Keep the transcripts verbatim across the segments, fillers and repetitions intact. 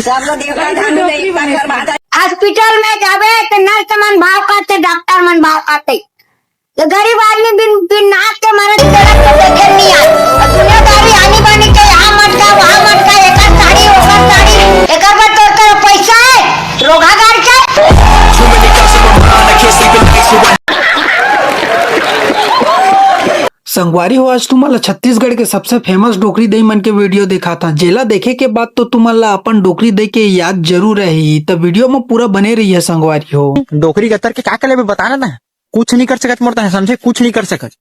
सब लोग देवता धाम में इतना करवाता। हॉस्पिटल में जाबे त नर्स मन भाव करथे, डॉक्टर मन भाव करथे। ये गरीब आदमी बिन, बिन नाक के मरत, गलत तो देखे नहीं आए। और दुनियादारी आनी बानी के यहाँ मटका, वहाँ मटका, एकर साड़ी, ओकर साड़ी, एकर बाद तोर, तोर पैसा है, रोगा गाड़ के। संगवारी हो, आज तुमन ला छत्तीसगढ़ के सबसे फेमस डोकरी दई मन के वीडियो देखात हन, जेला देखे के बाद तो तुमन ला अपन डोकरी दई के याद जरूर आही। त वीडियो में पूरा बने रहिए संगवारी हो। डोकरी गतर के का कर लेबे, बता ना, कुछ नहीं कर सकत मोर तहे, समझे, कुछ नहीं कर सकत।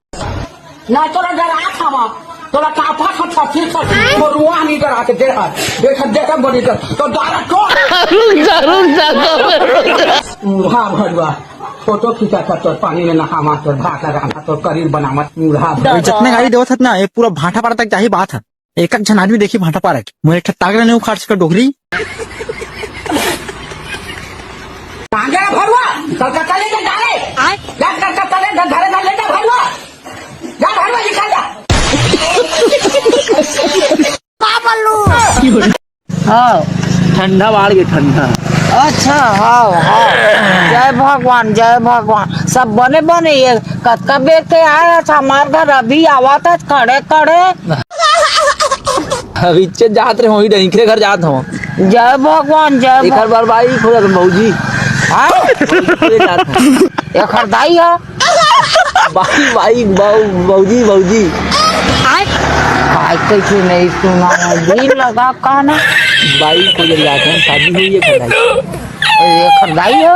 ना तोला डरात हवा, तोला कापा था छत्तीस सौ, तो रुआ नहीं डरा के देखा, देखा, देखा बड़ी डर, तो डरा को। जरूर जातो। मुहा भरवा, फोटो खींचा था तोर, पानी में नहावा तोर, भात लगावा तोर, करीर बनावा, मुहा भरवा। जतने गाड़ी देवत हत ना, ये पूरा भाटा पारा तक जाही बात है। एक एक झन आदमी देखी भाटा पारा के। मोर एक ठा तागरा नहीं उखाड़ सका डोकरी। कहाँ गया भरुआ? कलकत्ता ले जा, जा रे। आय। जा कलकत्ता ले जा, घरे घर ले जा भरुआ। जा भरुआ, निकल जा। का बल्लू? हाँ। ठंडा बाढ़ के ठंडा। अच्छा, हाँ, हाँ। जय भगवान, जय भगवान। सब बने बने, ये कतका बेर के आए हस हमार घर, अभी आवत हस खड़े खड़े। अभी इच्चे जात रहे, वही डहिखरे घर जात हूँ। जय भगवान, जय एक हर भगवान। बार बाई खोजा था भौजी। हाँ? खोजे जात हूँ। एक हर दाई है। बाई, बाई, बाऊ, भौजी, भौजी। आय, आय, कैसे नहीं सुना है? दिल लगा कहना। बाई खोजे जात हूँ, शादी हुई है कि नहीं? एक हर दाई है।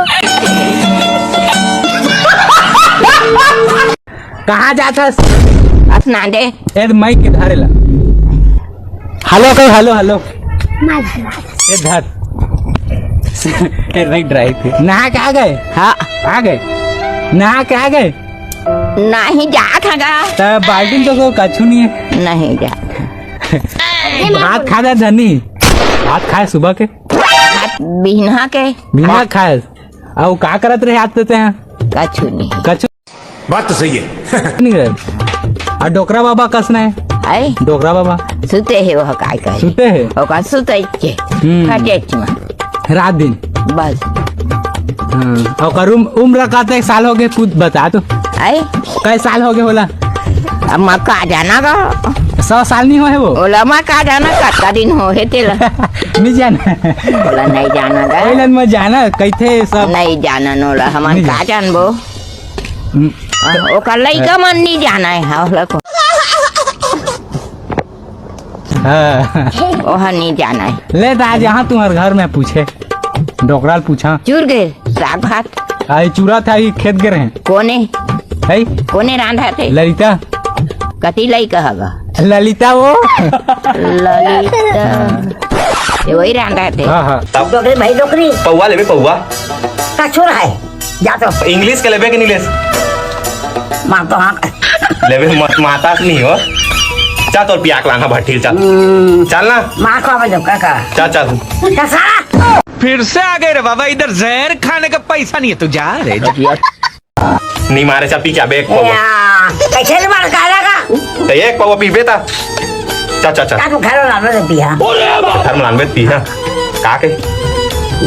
कहाँ जात हस? अपना दे। ए, माइक के धारे ला। हेलो कहो, हेलो, हेलो। ए, धर। ए, नहीं, ड्राइव पे। नहा के आ गए? हाँ। आ गए? नहा के आ गए? नहीं, जात हगा। त बाल्टीन तो को कछु नहीं है। नहीं जात। भात खा जा धनी। भात खाए सुबह के? भात बिहना के। बिहना खाए। अउ का करत रहे आज ते हैं? कछु नहीं। कछु बात तो सही है। नहीं रहे। आ डोकरा बाबा कस ना है? आए? डोकरा बाबा। सुते है वो, काय करे? सुते है? ओका सुते के। हम्म। खटेच में। रात दिन। बस। हाँ। ओकर उम-, उम्र का तो एक साल हो गए, पूछ बता तो। आए? कै साल हो गए होला? अब मैं का जाना गा? सौ साल नहीं हो है वो? ओला मैं का जाना, कतका दिन हो है तेला? नहीं जाना। ओला नहीं जाना गा? ओइलन मैं जाना, कैथे सब? नहीं जाना नोला, हमन नहीं का जाना। जानबो? हम्म। आ, ओकर लइका मन नहीं जाना है, हाँ, ओला को। हाँ। ओहा नहीं जाना है। ले त आज यहाँ तुम्हारे घर में पूछे, डोकराल पूछा। चूर गए, साग भात। आई चूरा था, ये खेत गे रहे। कोने? है? कोने रांधा थे? ललिता। कति लइका हगा? ललिता वो। ललिता। ये वही रांधा थे। हाँ, हाँ। डोकरी भाई डोकरी। पौवा लेबे, पौवा। कछुर है। जा तो। इंग्लिश के लेबे कि नहीं लेस? मार तो हाँ। लेबे मत, माता से नहीं हो। चल तोर पियाक लाना भट्ठी, चल। हम्म। चल ना। मार को आवे जब काका। चल, चल। कसा? फिर से आ गए रे बाबा, इधर जहर खाने का पैसा नहीं है, तू जा रे, जा। नहीं मारे, चल पी के आबे एक पौवा। या, कैसे नहीं मार खाएगा? तो एक पौवा पीबे ता। चल, चल, चल। का तू घर में लावे रे पिया? घर में लानबे पी, हाँ। का के?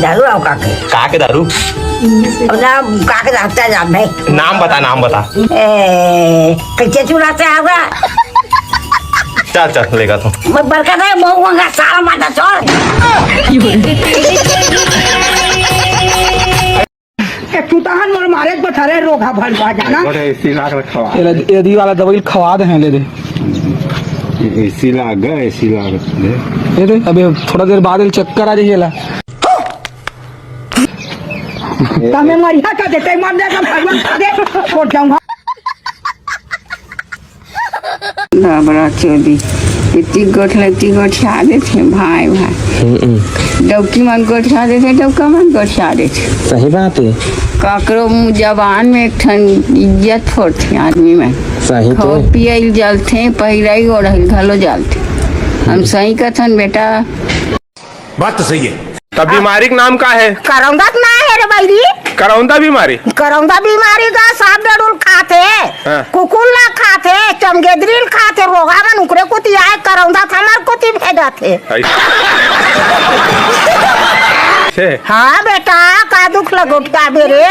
दारू आओ का के? का के दारू? अब ना, का के दारू जा भाई। नाम बता, नाम बता। ए, कैसे चुराते होगा? चल, चल, लेगा तू। मैं बड़का था, मऊ मंगा सारा माता चोर। ए, तू तहन मोर मारे के बथरे रोगा भरवा जाना। बड़े एसी लाग रखवा। ये ले, ये दी वाला दवाई खवा दे हैं, ले दे। ये एसी लाग गया, एसी लाग दे। ये दे, अबे थोड़ा देर बाद ये चक्कर आ जाइए ला। तमे मरिया का देते, मर जाएगा भगवान खा दे, छोड़ जाऊंगा। बाबरा चोदी, इतनी गोठला, इतनी गोठिया देथे भाई, भाई। हम्म। डौकी मन गोठिया देथे, डौका मन गोठिया देथे। सही बात है। काकरो मुँह जबान में एक ठन इज्जत होथे आदमी में। सही तो। खाओ पियल जलथे, पहिराई ओढ़ाई घलो जलथे। हम सही कथन बेटा। बात तो सही है। तब बीमारी का नाम का है? करौंदा के ना है रे बइरी। करौंदा बीमारी? करौंदा बीमारी का सांप डेडुल खाथे, हाँ। कुकुर ला खाथे, चमगेदरी ल खाथे, रोगा मन उकरे कोती आए, करौंदा त हमर कोती भेजथे। आई। हे। हाँ बेटा, का दुख ल गोठियाबे रे?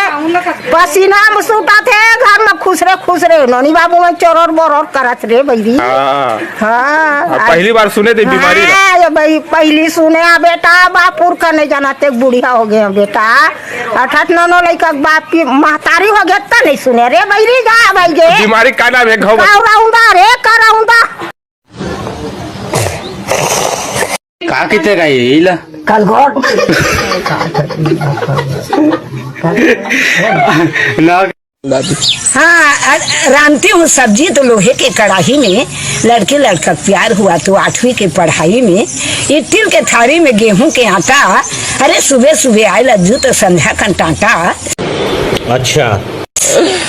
पसीना म सूटत हे, घर म खुसरे खुसरे नोनी बाबू मन चोरोर बोरोर करत रे बइरी। हाँ। हाँ। अब पहली बार सुने थे बीमारी ला। हाँ, ये भाई पहली सुने आ बेटा, बाप पुरखा नहीं जाना ते बुढ़िया हो गए बेटा। अर्थात नोनो लइका के बाप की महतारी हो गए त नहीं सुने रे बइरी, जा भाई गे। बीमारी का नाम है? घाव बता। करौंदा रे, करौंदा। का किते का ये इला? कल गोट। ना। हाँ, अ, रांधती हूँ सब्जी तो लोहे के कढ़ाई में, लड़के लड़का प्यार हुआ तो आठवीं के पढ़ाई में, इटिल के थारी में गेहूं के आटा, अरे सुबह सुबह आए लज्जू तो संध्या कन टाटा। अच्छा।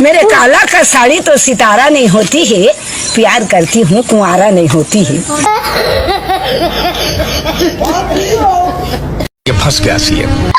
मेरे काला का साड़ी तो सितारा नहीं होती है, प्यार करती हूँ कुंवारा नहीं होती है। ये फंस गया सीएम।